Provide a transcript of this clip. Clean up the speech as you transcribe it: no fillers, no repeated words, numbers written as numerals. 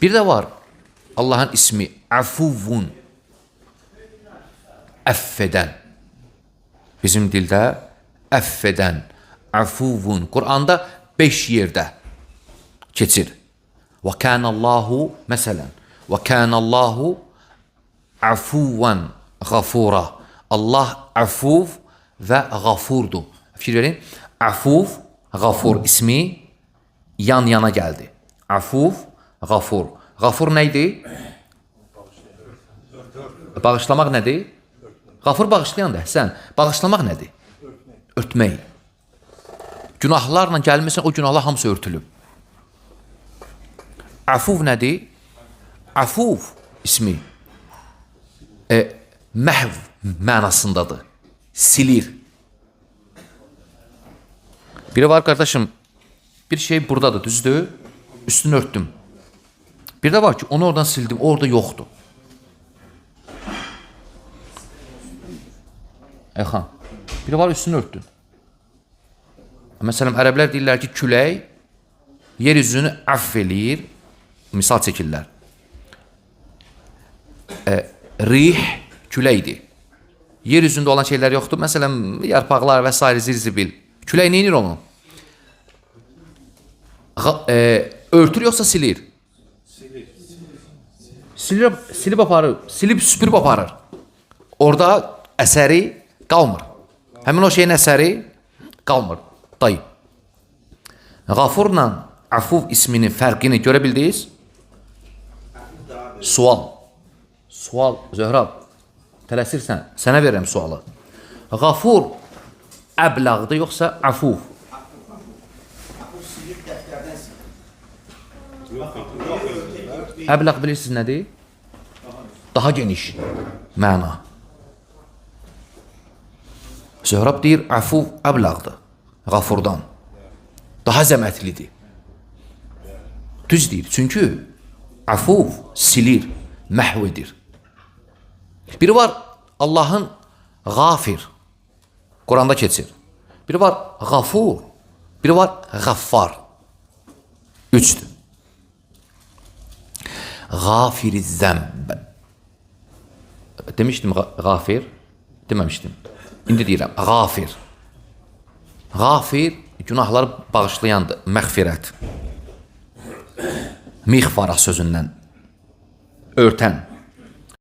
Bir də var Allahın ismi Afuvun. Əff edən. Bizim dildə əff edən, afuvun. Quranda 5 yerdə keçir. Və kânallahu məsələn. Və kânallahu afuvan gafura. Allah afuv və gafurdur. Fikir verin. Afuv, gafur ismi yan yana gəldi. Afuv, gafur. Gafur nə idi? Bağışlamaq nədir? Qafur bağışlayandır, Həsən. Bağışlamaq nədir? Örtmək. Günahlarla gəlmirsən, o günahlar hamısı örtülüb. Afuv nədir? Afuv ismi məhv mənasındadır. Silir. Biri var qardaşım, bir şey buradadır, düzdür? Üstünü örtdüm. Bir də var ki, onu oradan sildim, o orada yoxdur. Ayxan, biri var üstünü örtdün. Məsələn, ərəblər deyirlər ki, külək yer üzünü əff eləyir. Misal çəkirlər. Rih küləkdir. Yer üzündə olan şeylər yoxdur. Məsələn, yarpaqlar və sair zirzibil. Külək nə edir onu? Örtür yoxsa silir? Silir. Silib aparır. Silib süpürüb aparır. Orada əsəri qalmır. Həmin o şeyin əsəri qalmır. Dayı. Qafurla Afuv isminin fərqini görə bildiniz? Sual. Sual, Zöhrab. Tələsirsən. Sənə verirəm sualı. Qafur əblağdır yoxsa afuv? Afuv silib dəftərdən silir. Əbləğ bilirsiniz nədir? Daha geniş məna. Zöhrab deyir, afuv əbləğdir. Qafurdan. Daha zəmətlidir. Düz deyir. Çünki afuv silir, məhv edir. Biri var Allahın qafir. Quranda keçir. Biri var qafur, biri var qaffar. Üçdür. Gafir zəmb. Demişdim qafir, deməmişdim. İndi deyirəm, qafir. Qafir günahları bağışlayandır, məğfirət. Miğfara sözündən. Örtən.